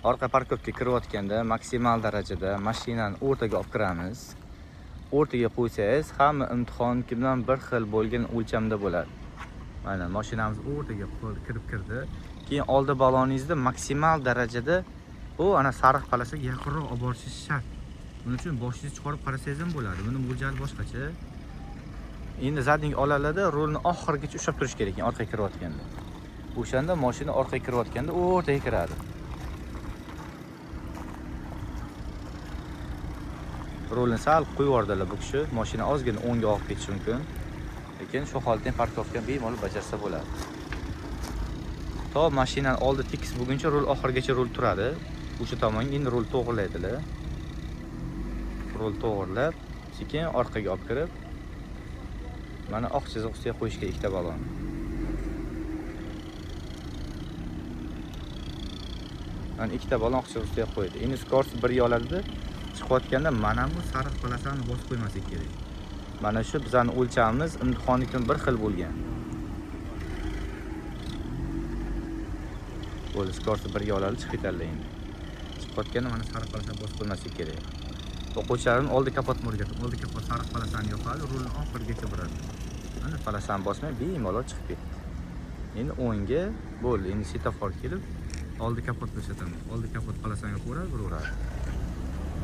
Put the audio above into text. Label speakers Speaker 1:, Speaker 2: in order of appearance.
Speaker 1: Orqa parkovka kirayotganda maksimal darajada mashinani o'rtaga olib kiramiz. O'rtaga qo'ysangiz, hamma imtihonniki bilan bir xil bo'lgan o'lchamda bo'ladi. Mana mashinamiz o'rtaga kirib kirdi. Keyin oldi baloningizni maksimal darajada u ana sariq palasaga yaqinroq olib borishingiz shart. Buning uchun boshingizni chiqarib qarasangiz ham bo'ladi. Buni mo'ljali boshqacha. Endi zadning olalarda rulni oxirigacha ushlab turish kerak ekan orqaga kirayotganda. O'shanda mashina orqaga kirayotganda o'rtaga kiradi. Rulni sal qo'yib yubordilar bu kishi. Mashina ozgina o'ngga og'ib ketishi mumkin. Lekin shu holatda ham parkovkani bemalol bajarsa bo'ladi. To mashinani oldi tekis bo'lguncha rul oxirigacha rul turadi. O'sha tomonga endi rul to'g'rilaydilar. Rul to'g'rilab, sekin orqaga olib kirib, mana oq chiziq ustiga qo'yishga ikkita balon. Mana ikkita balon oq chiziq ustiga qo'ydi. Endi skors birga oladida, chiqayotganda mana bu sariq polasani bosib qo'ymaslik kerak. Mana shu bizning o'lchamimiz imtihonniki bir xil bo'lgan. Bo'ldi, skorsi birga oladi, chiqib ketadilar endi. Chiqayotganda mana sariq polasani bosib qo'ymaslik kerak. O'quvchilarim oldi kapot o'rgatib, oldi kapot sariq polasani yopadi, rulni oxirigacha buradi. Mana polasani bosmay bemalol chiqib ketdi. Endi o'ngga bo'ldi, endi svetofor kelib oldi kapot ko'rsataman. Oldi kapot polasani yopaveradi, buraveradi.